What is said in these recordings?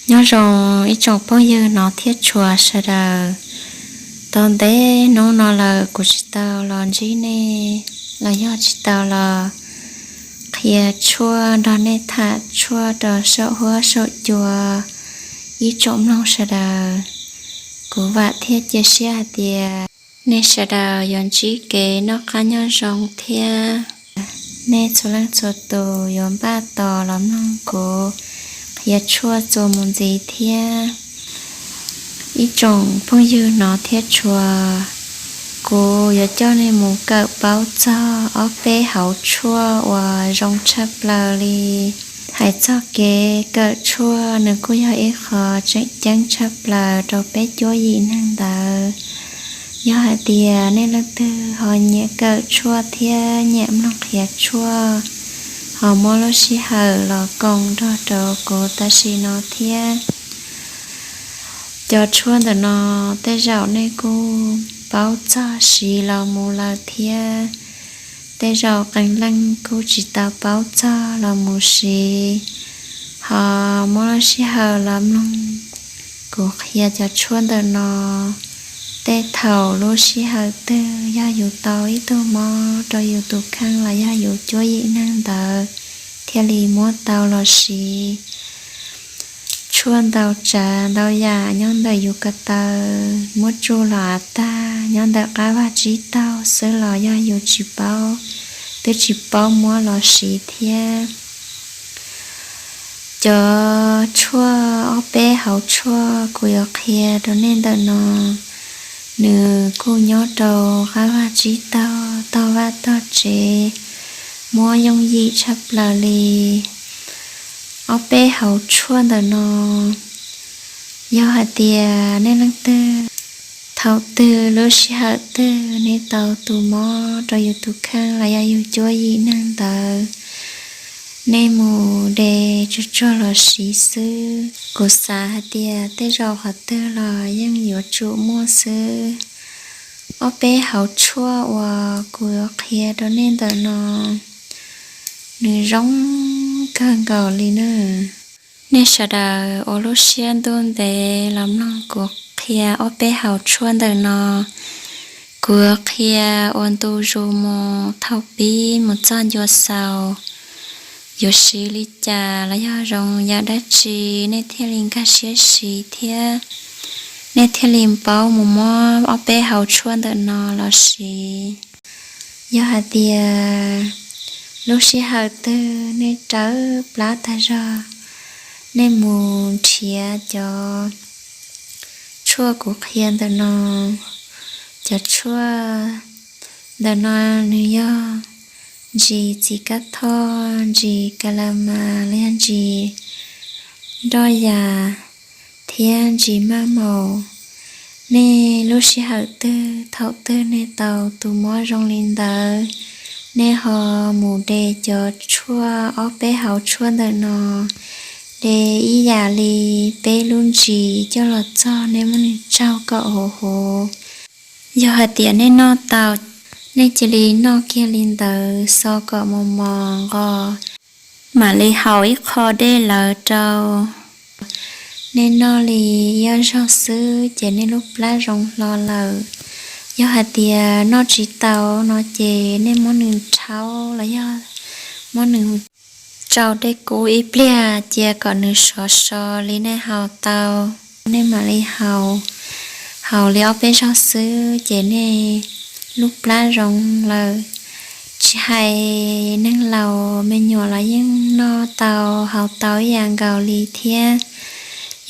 Nyob zoo ib tsoom phooj ywg no thiab tshua sawv daws. Tau ntev hnub no lawm kuv tsis tau los ntsib nej los yog tsis tau los qhia tshuaj nrog nej tham tshuaj rau saum huab saum cua ib tsoom mloog sawv daws. Kuv vam thiab cia siab hais tias nej sawv daws yuav ntsib kev noj qab nyob zoo thiab nej txhua leej txhua tus yuav npaj tos los mloog kuv qhia tshuaj txuas mus ntxiv thiab. Ib tsoom phooj ywg no thiab tshua, kuv yuav coj nej mus kawm paub txog ob peb hauv tshuaj uas zoo tshaj plaws li. Hais txog kev kawm tshuaj, nws kuj yog ib qho tseem ceeb tshaj plaws rau peb cuab yim neeg ntawd. Yog hais tias nej leej twg ho nyiam kawm tshuaj thiab nyiam mloog qhia tshuaj, ho muab lub sij hawm los koom nrog rau kuv tam sim no thiab. Cov tshuaj ntawm no tej zaum nej kuj paub txog siv los mus lawm thiab tej zaum qee leej kuj tsis tau paub txog los mus siv, ho muab lub sij hawm los mloog kuv qhia cov tshuaj ntawm no. Tej thaum lub sij hawm twg yog yus tau ib tug mob rau yus tus kheej los yog yus cuab yim neeg ntawd thiaj li muab tau los siv. Tshuaj ntau tsav ntau yam nyob ntawm yus ko taw, muab tsuj los av tag nyob ntawm qab vaj tsib taug xwb los yog yus tsis paub, twb tsis paub muab los siv thiab. Cov tshuaj, ob peb hauv tshuaj kuv yuav qhia rau nej ntawm no, nws kuj nyob rau qab vaj tsib taug tog vaj tog tsev, muab yooj yim tshaj plaws li. Ob peb hauv tshuaj ntawm no, yog hais tias nej leej twg thaum twg lub sij hawm twg nej tau tus mob rau yus tus kheej los yog yus cuab yim neeg ntawd, nej mus de tsuag tsuag los siv xwb. Kuv xav hais tias tej zaum qhov twg los yeej yuav tsum muaj xwb. Ob peb hauv tshuaj uas kuv yuav qhia rau nej ntawm no, nws zoo kawg nkaus li na. Nej sawv daws ua lub siab ntuj ntev los mloog kuv qhia ob peb hauv tshuaj ntawm no. Kuv yuav qhia ua ntu zus mus thaum pib mus txog ncua xaus. Yuav siv li cas los yog zoo yam dab tsi nej thiaj li nkag siab siv thiab nej thiaj li paub mus muab ob peb hauv tshuaj ntawm no los siv. Yog hais tias lub sij hawm twg nej rawv plab tag zog, nej mus nrhiav cov tshuaj kuv qhia ntawm no. Cov tshuaj ntawm no nws yog ntsis txiv kab thoj, ntsis ka la mas los yog ntsis nroj yas thiab ntsis maj maus. Nej lub sij hawm twg thaum twg nej tau tus mob zoo li ntawd, nej ho mus de cov tshuaj ob peb hauv tshuaj ntawm no, de ib yam li peb lub ntsis coj los txog nej muab nws tsaug kom huv huv. Yog hais tias nej noj tau, nej cia li noj kiag li ntawd xo kom mos mos nqos, mam li haus ib qho dej lawv rau. Nej noj li ib ob zaug xwb ces nej lub plab zoo hlo lawm. Yog hais tias noj tsis tau no ces nej muab nws rhaub los yog muab nws tsau dej kub ib pliag cia kom nws sov so li nej haus tau, nej mam li haus. Haus li ob peb zaug xwb ces nej lub plab zoo lawm. Tsis hais neeg laus, me nyuam los yeej noj tau haus tau ib yam nkaus li thiab.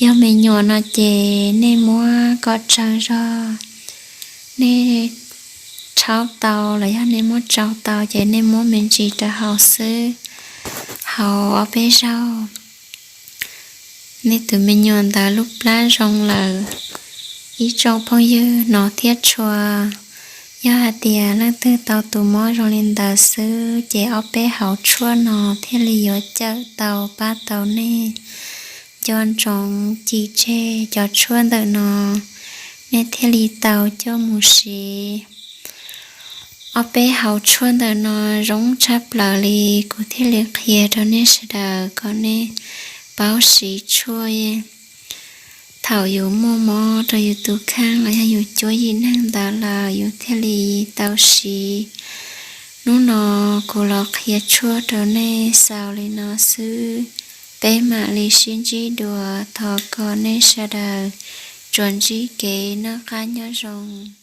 Yog me nyuam no ces nej muab kom tsawg zog, nej rhaub tau los yog nej muab tsau tau ces nej muab me ntsis rau haus xwb, haus ob peb zaug. Nej tus me nyuam ntawd lub plab zoo lawm. Ib tsoom phooj ywg no thiab tshua, yog hais tias leej twg tau tus mob zoo li ntawd xwb ces ob peb hauv tshuaj no thiaj li yuav cawm tau pab tau nej nco ntsoov cim tseg cov tshuaj ntawm no, nej thiaj li tau coj mus siv. Ob peb hauv tshuaj ntawm no zoo tshaj plaws li, kuv thiaj li qhia rau nej sawv daws kom nej paub siv tshuaj. Thaum yus muaj mob rau yus tus kheej los yog yus cuab yim neeg ntawd lawm yus thiaj li tau siv. Hnub no kuv los qhia tshuaj rau nej xaus li no xwb. Peb mam li sib ntsib dua, thov kom nej sawv daws tsuas ntsib kev noj qab nyob zoo.